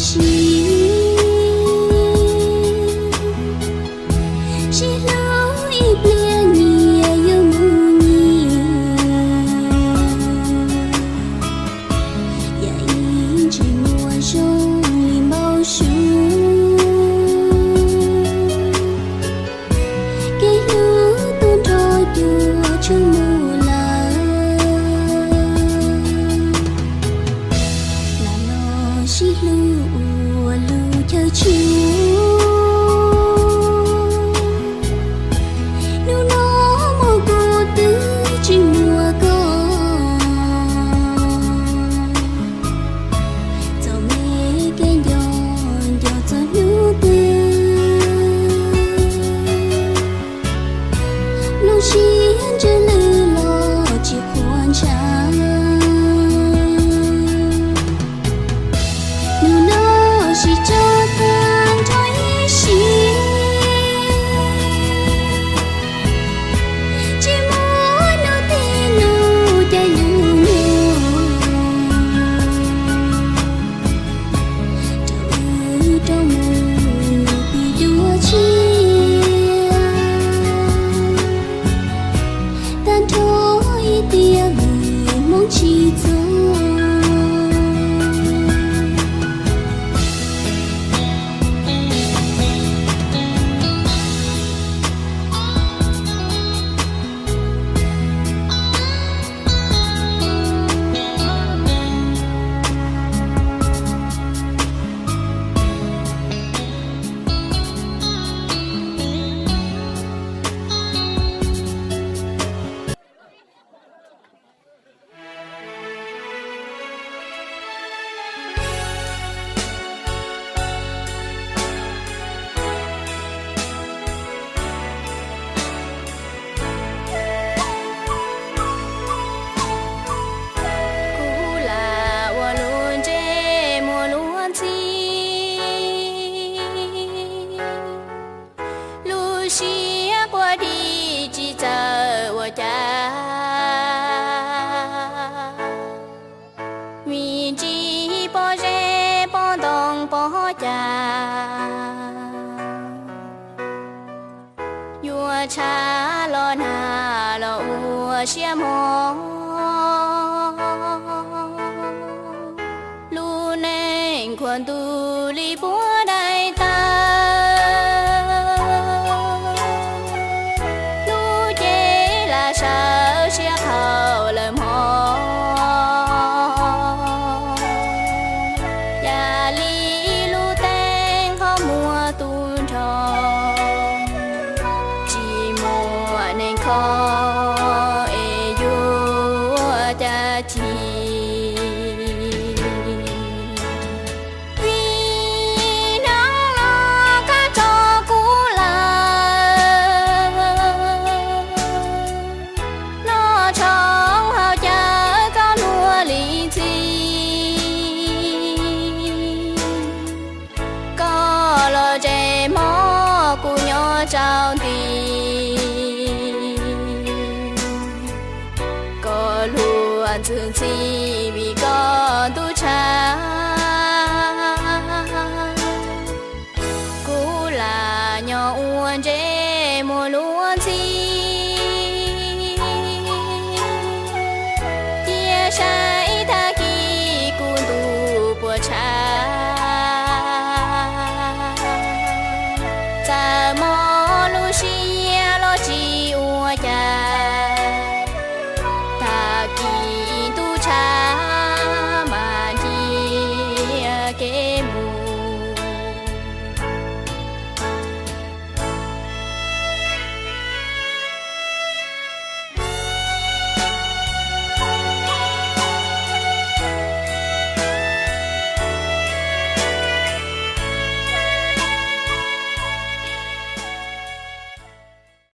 Sib, sib hlub ib pliag nyias yuav mus nyias, yam ib ntsis muaj zoo li npau suav. Kev hlub tub nrog cuag tsheej mus lawm, lam los sib hlub ua lub chaw tshua. Hnub no muaj kuv twb tsis muaj koj, txom me kev nco nco txog hnub twg. Lub siab ntsws lwj los tsis qhuav ntshav. Hnub no sib tso tag nrho ib sim, tsis muaj hnub tim nus caij lub nyuag rau wb rau mus nws pib dua tshiab. Tag nrho ib tiam vim hmoov tsis txog. Kuv lam ua lub ntsej muag luag ntxhi, lub siab quaj dim tsis txawj ua cas. Me ntsis pob zeb pob ntoo pob cas, yuav tshav los nag los ua siab mog. Lub neej khuam ntuj li puab